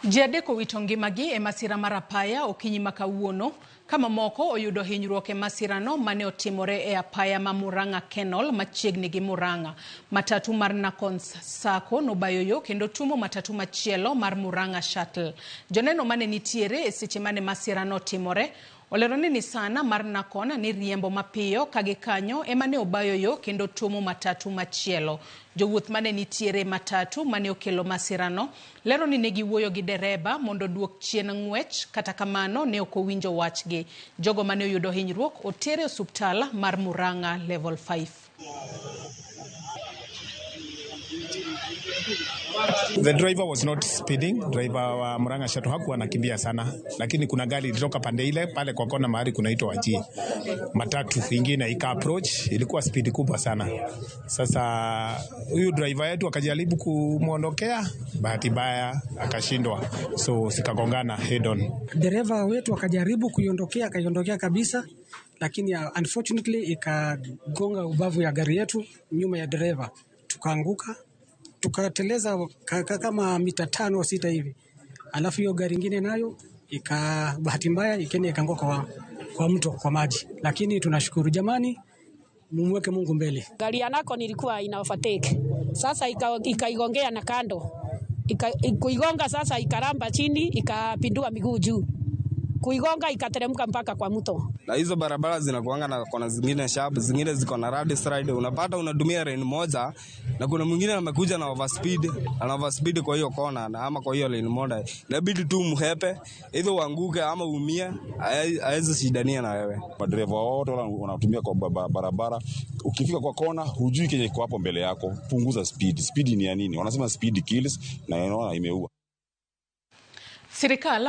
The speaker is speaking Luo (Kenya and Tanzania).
Ji adek owito ngimagi e masira mar apaya okinyi ma kawuono ka mamoko oyudo hinyruok e masirano mane otimore e apaya ma Murang'a Kenol machiegni gi Murang'a. Matatu mar Nakons Sacco nobayo yo kendo tumo matatu machielo mar Murang'a Shuttle. Joneno mane nitiere e seche mane masirano otimore olero ni Nissan mar Nakon ni riembo mapiyo ka gikanyo ema ne obayo yo kendo tuomo matatu machielo. Jowuoth mane nitiere e matatu mane okelo masirano lero ni ne giwuoyo gi dereba mondo oduok chien ng'wech, kata kamano ne ok owinjo wachgi. Jogo mane oyudo hinyruok oter e osuptal mar Murang'a Level 5. The driver was not speeding. Driver wa Murang'a Shuttle hakuwa anakimbia sana, lakini kuna gari ilitoka pande ile pale kwa kona mahali kunaitwa Waji, matatu ingine ika approach, ilikuwa speed kubwa sana. Sasa huyu driver yetu akajaribu kumwondokea, bahati mbaya akashindwa, so zikagongana head on. Dereva wetu akajaribu kuiondokea, akaiondokea kabisa, lakini unfortunately ikagonga ubavu ya gari yetu nyuma ya dereva, tukaanguka tukateleza kama mita 5 au 6 hivi, alafu hiyo gari ingine nayo ika bahati mbaya ikaenda ikaanguka kwa mto kwa maji, lakini tunashukuru jamani, mumweke Mungu mbele. Gari ya Nakon ilikuwa ina overtake. Sasa ikaigongea na kando. Kuigonga sasa ikaramba chini, ikapindua miguu juu. Kuigonga ikateremka mpaka kwa mto. Na hizo barabara zinakuanga na kona zingine sharp, zingine ziko na landslide. Unapata unatumia lane moja na kuna mwingine amekuja na overspeed, ana overspeed kwa hiyo kona na ama kwa hiyo lane moja, inabidi tu mhepe, either uanguke ama uumie, haezi shindania na wewe. Madereva wote wale wanatumia kwa barabara, ukifika kwa kona hujui kenye iko hapo mbele yako, punguza speed. Speed ni ya nini? Wanasema speed kills, na inaona imeua. Sirikal